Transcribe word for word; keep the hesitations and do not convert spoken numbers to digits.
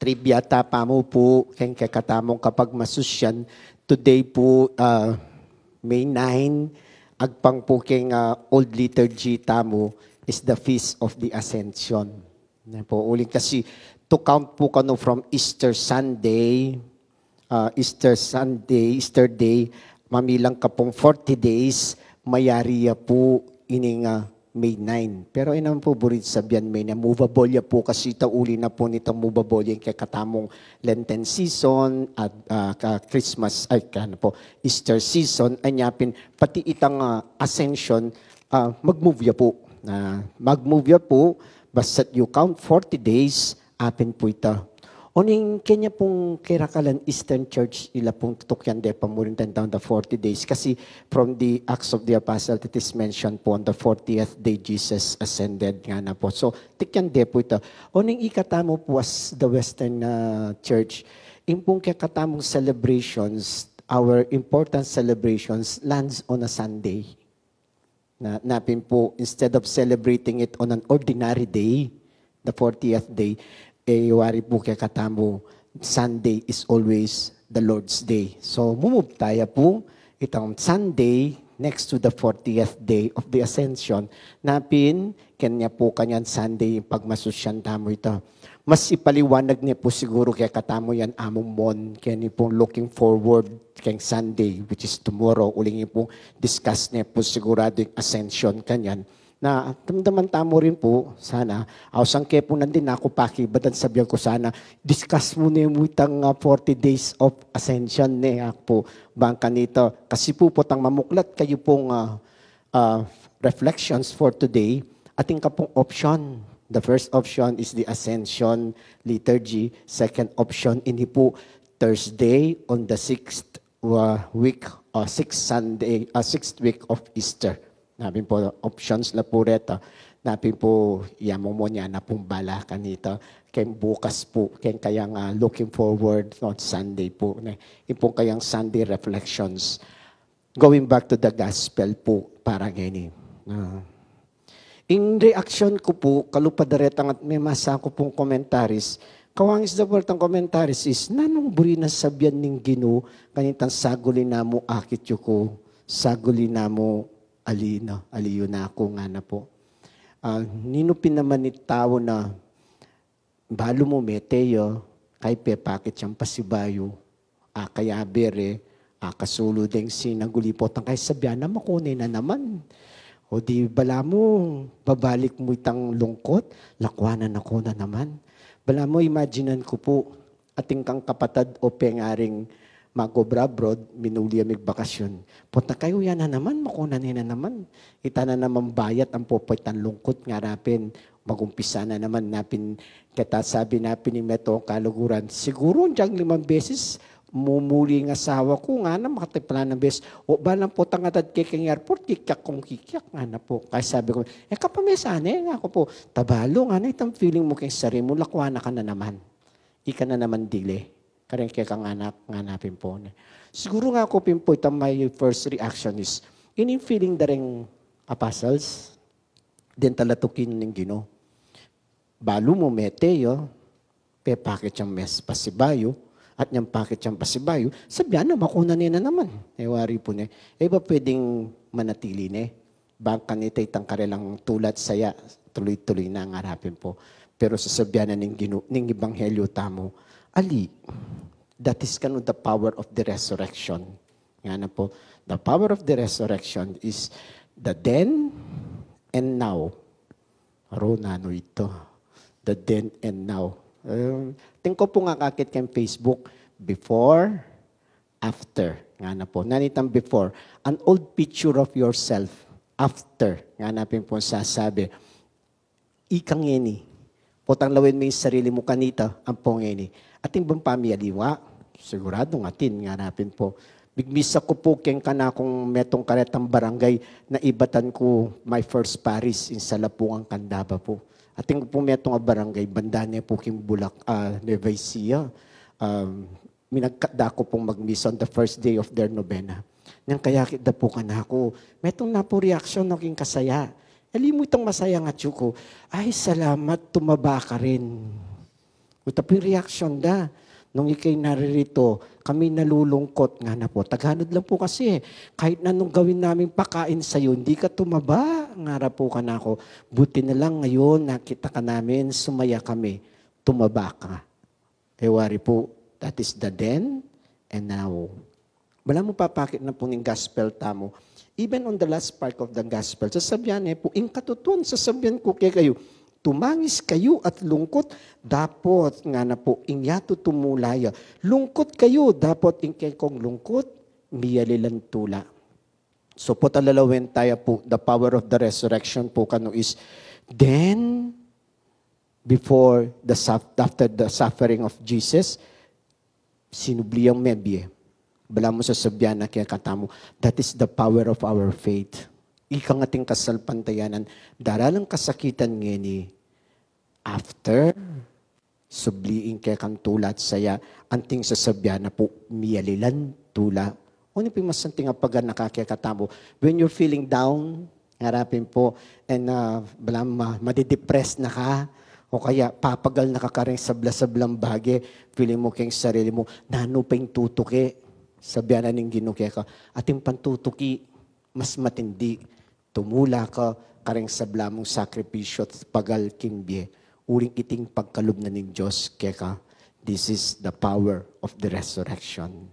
trivia ta pa mu pu, keng kekatamung kapagmasusyan, today pu, ah, May nine, agpang pu keng, ah, old liturgy tamu, is the Feast of the Ascension. Na po, uling kasi, to count pu kanu from Easter Sunday, ah, Easter Sunday, Easter Day, mamilang ka pung forty days, mayari ya pu ining, ah, May nine. Pero ina pu, buri sabian May nine, movable ya pu kasi ita, uli na pu nitang movable ya ing kekatamung Lenten season at, ah, ka Christmas, ay, ka, ano po, Easter season, anya pin, pati itang, ah, Ascension, ah, mag-move ya pu. Ah, mag-move ya pu, basta't you count forty days, apin pu ita. Oning kenya pung kerakalan Eastern Church, ila pung tutukian de pa mu rin tanda on the forty days. Kasi from the Acts of the Apostle, it is mentioned po on the fortieth day Jesus ascended, ngana po. So, tukian de pu ita. Oning ikatamu pu as the Western, ah, Church, ing pung kekatamung celebrations, our important celebrations, lands on a Sunday. Na, na pin pu, instead of celebrating it on an ordinary day, the fortieth day, e wari pu kekatamu, Sunday is always the Lord's Day. So, mu-move taya pu, itang Sunday, next to the fortieth day of the Ascension, na pin, kenya pu kanyan Sunday, pagmasusyan tamu ita. Mas ipaliwanag ne pu siguru kekatamu yan, Among Mon, keni pung looking forward keng Sunday, which is tomorrow, uling ing pung discuss ne pu siguradu ing Ascension kanyan. Na, damdaman tamu rin pu, sana, ausan ke pu nandin aku pakibatan, sabian ku sana, discuss mu ne mu itang, ah, forty days of Ascension ne, aku pu, bang kanita, kasi pu potang mamuklat kayu pung, ah, ah, reflections for today, atin ka pung option. The first option is the Ascension Liturgy. Second option, ini pu Thursday on the sixth, uh, week, uh, sixth Sunday, uh, sixth week of Easter. Na pin pu, options la pu reta. Na pin pu, i Among Mon ya na pung bala kanita. Keng bukas pu, keng kayang, uh, looking forward on Sunday pu, ne? Ing pung kayang Sunday reflections. Going back to the gospel pu, para ngeni. Ah. Ing reaksyon ku pu, kalupa da retang at memasa ku pung commentaries, kawangis da pu retang commentaries is, nanung buri nang sabian ning Ginu, kanitang saguli na mu akit yu ku, saguli na mu ali na, ali yu na ku, ngana pu. Ah, ninu pin naman ing tau na, balu mu mete ya, kay pepakit yang pasibayu, a kayabe re, a kasulu deng sinaguli, potang kay sabian na, makune na naman. O di balamu, babalik mu itang lungkut, lakwanan na ku na naman. Balamu, imaginan ku pu, atin kang kapatad o pengaring mag-obra abroad, minuli ya migbakasyon. Potang kay uya na naman, makune na naman. Ita na naman bayat ampo pa itang lungkut, ngara pin, magumpisa na naman, na pin, keta sabi na pin ning metung kaluguran, siguru dyang limang beses mumuli ing asawa ku, ngana, makatipla na beses. O, balang potang atad ke keng airport, kikyak kung kikyak, ngana pu. Kaya sabi ku, e ka pa me sana, ngaku pu, tabalu, ngana, itang feeling mu keng sarili mu, lakwanan ka na naman. Ika na naman dile. Kareng kekang anak, ngana pin pu, ne. Siguru ngaku pin pu, itang my first reaction is, ining feeling da reng apostles, deng talatukin ning Ginu. Balu mu mete ya, pepakit yang mes pasibayu, at nyang pakit yang pasibayu, sabian na, makune na naman. E wari pu ne, e ba pwedeng manatili ne? Bang kanita itang karelang tula't saya, tuloy-tuloy na, ngara pin pu. Pero sasabian na ning Ginu, ning ebanghelyo tamu, ali, that is kanu the power of the resurrection. Ngana pu, the power of the resurrection is the then and now. Aru nanu ita, the then and now. Um, atin ku pung akakit keng Facebook, before, after. Ngana pu, nanu itang before? An old picture of yourself. After, ngana pin pung sasabi, ika ngeni. Potang lawen me ing sarili mu kanita, ampo ngeni. Atin bang pamialiwa? Siguradung atin, ngana pin pu. Migmisa ku pu keng kanakung metung karetang barangay na ibatan ku my first parish, ing Salapungan, Candaba pu. Atin ku pu metung a barangay, banda ne pu king Bulac-, ah, Nueva Ecija. Um, minagkat da ku pung magmisa on the first day of their novena. Nyang kayakit da pu kanaku, metung na pu reaksyon na ku king kasaya. Ali mu itang masaya, ngatsu ku, ay, salamat, tumaba ka rin. Ita pu ing reaksyon da. Nung ikay naririto, kami nalulungkot, ngana pu. Tagalog lang pu kasi eh. Kahit na anong gawin naming pakain sa'yo, hindi ka tumaba. Ngara pu kanaku, buti na lang ngayon nakita ka namin, sumaya kami, tumaba ka. E wari pu, that is the then and now. Balamu papakit na pu ning gospel tamu. Even on the last part of the gospel, sasabian ne pu, ing katutuan sasabian ku kekayu, tumangis kayu at lungkot, dapot, ngana pu, ing yatu tumula ya. Lungkot kayu, dapot ing kekong lungkot miyalilan tula. So pu, talalawen taya pu, the power of the resurrection pu kanu is, then, before the suf-, after the suffering of Jesus, sinubli yang mebie. Balamu sasabian na kekatamu, that is the power of our faith. Ikang ating kasalpantayanan, daralan kasakitan ngeni, after subli ing kekang tula at saya, anting sasabian na pu, miyalilan tula. Unu pu ing masanting a paganaka kekatamu? When you're feeling down, ngara pin pu, and uh, balamu ma-, madidepress na ka, o kaya papagal na ka karing sabla-sablang bage, feeling mu keng sarili mu, nanu pa ing tutuki? Sabian na ning Ginu keka, atin pang tutuki, mas matindi. Tumula ka karing sabla mung sakripisyu at pagal king bie, uling iting pagkalub na ning Dios keka. This is the power of the resurrection.